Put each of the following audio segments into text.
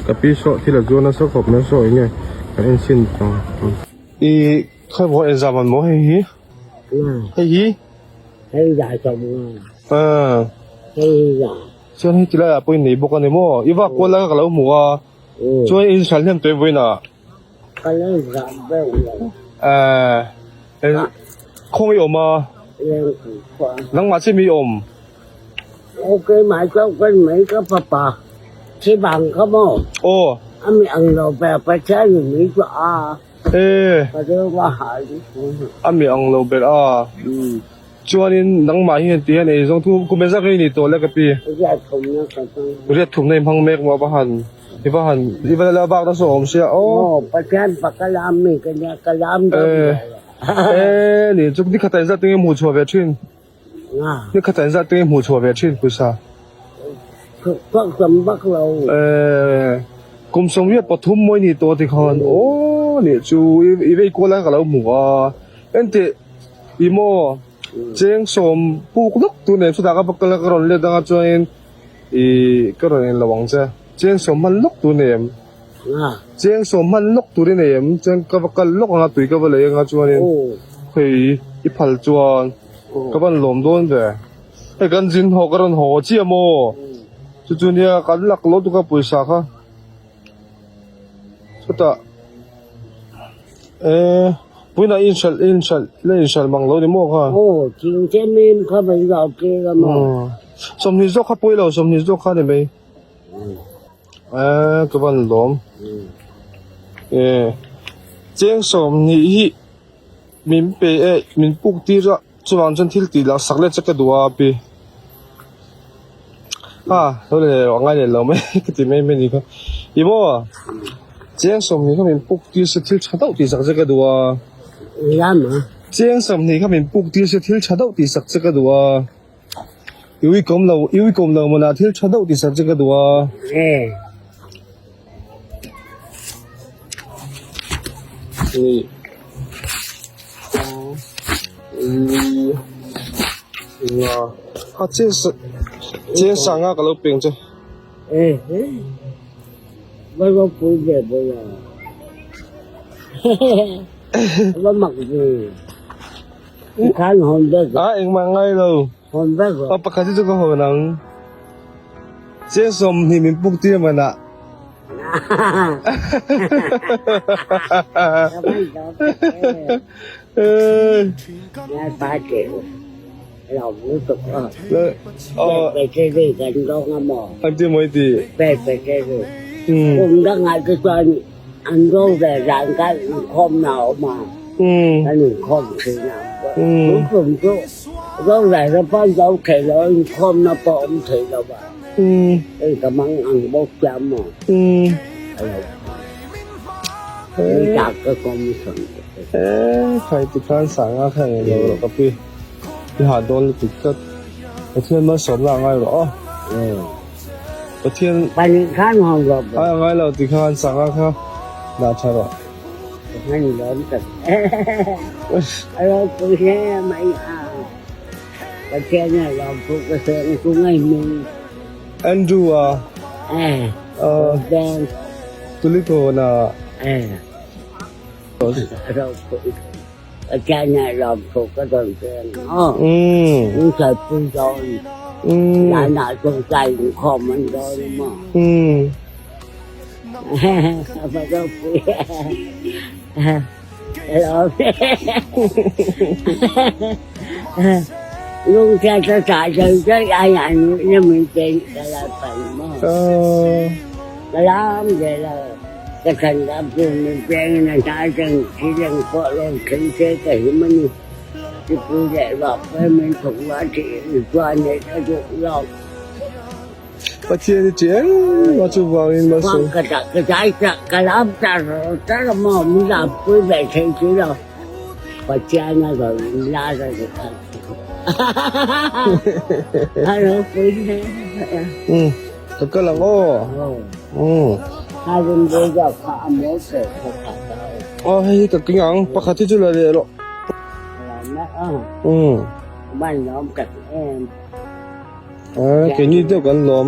Ka pi saw thil a zuan nasa khawp mai saw enge kan en chhin ang. I khawi maw exam an maw hei hi hei hi hei zah sawm nga hei hi zah chuan hei ti laiah pawh in nei bawk a ni maw i vak kual lai kha ka lo hmu a chuan in hral hnem tawh em vawiin ah ka lo zah deuh lo khawngaih i awm a nangmah chiah mi i awm. Aw keimah chauh kan mai ka fapa thi bang kha maw? Aw. A mi ang lo ber Pathian in min tuah a. E. Ka rilru a hah hle. A mi ang lo ber a. Chuanin nangmah hi heti hian ei zawng thu kum engzat nge i nih tawh le ka pi? Riat thumna ka hmang. Riat thumna i hmang mek maw va han i va han i va la vak nasa awm sia aw. Aw Pathian pa ka lam mi ka nia ka lam deuh lo. E ni chu ni khat ah engzat nge hmuh chhuah ve thin? Ni khat ah engzat te nge hmuh chhuah ve thin pawisa? Thuk tam vak lo. Eh, kum sawmriat pathum mawi ni tawh tikhan aw nih chu i vei kual lai ka lo hmu a. Enteh i maw cheng sawm puk lawk tu nen chutah ka va kal a ka rawn let anga chuanin i ka rawn en lo ang che. Cheng sawm hman lawk tu nei em? Cheng sawm hman lawk tur i nei em? Chuan ka va kal lawk anga tui ka va lei anga chuanin hei i phal chuan ka van lawm dawn ve. Hei kan zin haw ka rawn haw chiah maw? Chu chu nia kan lak lo tuk a pawisa kha. Chutah eh puiinah i inhralh i inhralh la inhralh mang lo ni maw kha? Aw thingte mim kha mai lo tir a maw? 20 zawk kha pawi lo 20 zawk kha ni mai. Eh ka van lawm eh cheng 20 hi min pe e min puk tir a chuvang chuan thil tih lah sak let che ka duh a pi a lo le a ngai leh lo mai ka ti mai mai ni kha i maw cheng 20 kha min puk tir se thil tha deuh tih sak che ka duh a cheng 20 kha min puk tir se thil tha deuh tih sak che ka duh a. I uikawm lo, i uikawm lo maw thil tha deuh tih sak che ka duh a. Ni. Li. Nga. Ha chen sa chen sa nga ka lo peng che. Eh. Ba lo pui ve bo la. Ba mak ve. Khan hawn vek A engmah ngai lo. Hawn vek rawh. A pakhat hi chu ka hawn ang. Cheng 20 min puk tir man ah. An ti mawi ti. Kum dang ah te chuan an ro ve zan kha inkhawmna a awm a, kan inkhawm thin a. Tun tum chu rorel a pawn zo thei lo, inkhawmna pawh a awm thei lo va, hei ka mang ang bawk chiah maw? A lo ni tak ka commission te. E khai ti khan sanga kha eng lo rawh ka pi i hah dawn lutuk tlat Pathian malsawmna a ngai rawh aw. Pathian Pahnih khan hawn rawh bawk. Ai a ngai lo ti khan sanga kha dah tha rawh. Hman lawm tak a ropui hle mai a Pathian a lawm pawh ka sawi ang chu ngaih hming. Andrew a. Eh. Ben. Tuliko na. Eh. Ropui. Pathian a lawm pawh ka dawn che ang aw. In kalpui dawn. Zanah tawngtai inkhawm an dawn a maw. A va ropui e. Ka lawm e. Lungchhiat a tah deuh deuh ai an nuihna min pe ka la pan maw. Ka lam zel a. Ka thlan lam chu min pengin a hnai reng, thil eng pawh rawn thleng se ka him a ni. Chupui leh vak pawh min thawk rual thih in chuan neih ka duh lo. Pathian i ṭih eng a chuvangin malsawm. Ka dah ka dai ta ka lam ta rawh ta rawh maw min lam pui ve thei si lo. Pathian a rawn lar a ni kha. A ropui hle. Umm ka kal ang aw. Umm. Aw hei hi ka keng ang pakhat hi chu la leh rawh. Umm. Keini deuh kan lawm.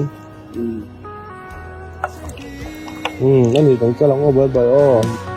Umm a ni kan kal ang aw bye bye aw.